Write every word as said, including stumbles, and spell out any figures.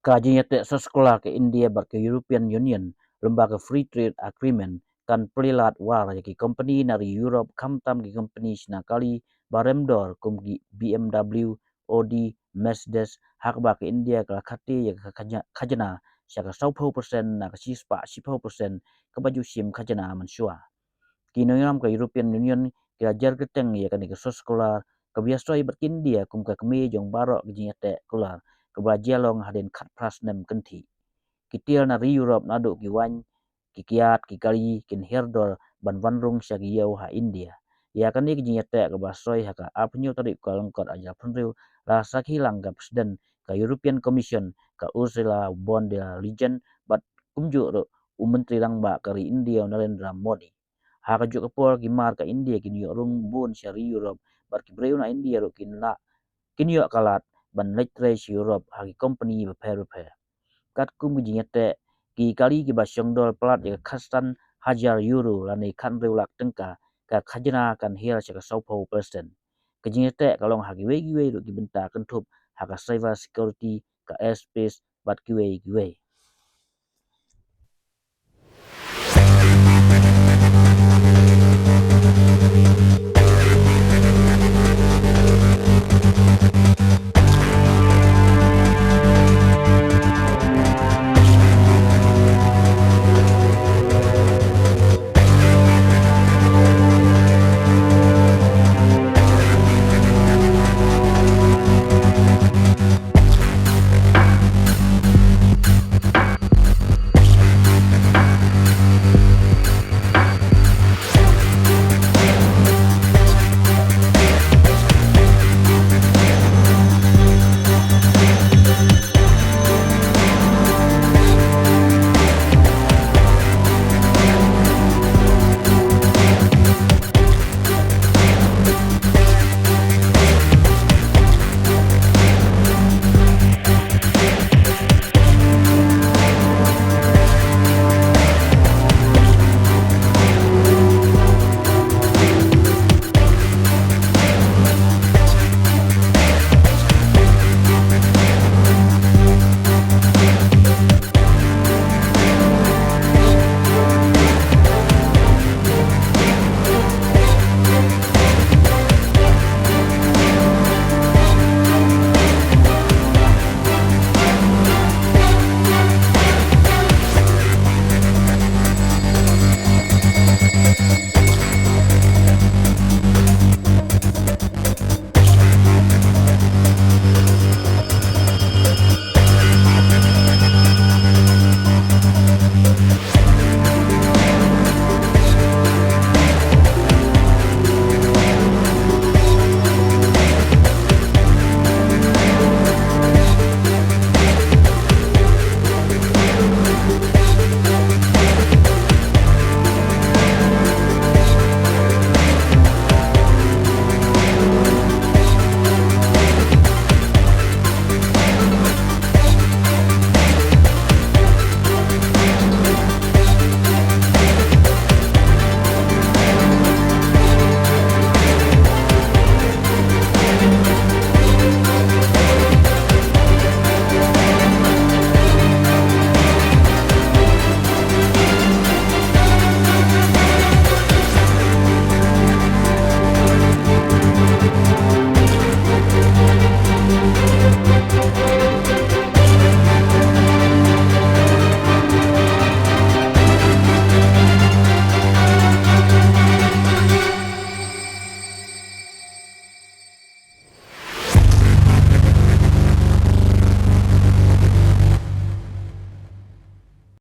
Ka jingïateh soskular ka India bad ka European Union, lymba ka Free Trade Agreement, kan plie lad war ïa ki kompani na ri Europe, khamtam ki kompani shna kali ba rem dor kum ki B M W, Audi, Mercedes, ha kaba ka India ka la khate ïa ka khajna, khajna sha ka sawphew percent na ka shispah shiphew percent kaba ju shim khajna mynshuwa. Ki nongïalam ka European Union ki la jer kyrteng ïa kane ka soskular kaba ïasoi bad ka India kum ka kmie jong baroh ki jingïateh kular kaba la jia long hadien khatphra snem kynthih. Ki tiar na ri Europe naduh ki waiñ, ki kiad, ki kali kin hiar dor ban wan rung sha ki ïew ha India. Ïa kane ka jingïateh kaba soi ha ka arphew tarik u Kyllalyngkot arhajar arphew hynriew la sakhi lang ka President ka European Commission ka Ursula von der Leyen bad kumjuh ruh u Myntri Rangbah ka ri India u Narendra Modi. Ha kajuh ka por ki mar ka India kin ïoh rung bun sha ri Europe bad ki briew na India ruh kin lah, kin ïoh ka lad ban leit trei sha Europe ha ki kompani bapher bapher. Katkum ki jingïateh, ki kali kiba shong dor palat ïa ka khatsan hajar euro lane khathynriew lak tyngka, ka khajna kan hiar sha ka sawphew percent. Ka jingïateh ka long ha kiwei kiwei ruh ki bynta kynthup ha ka cyber security, ka airspace bad kiwei kiwei.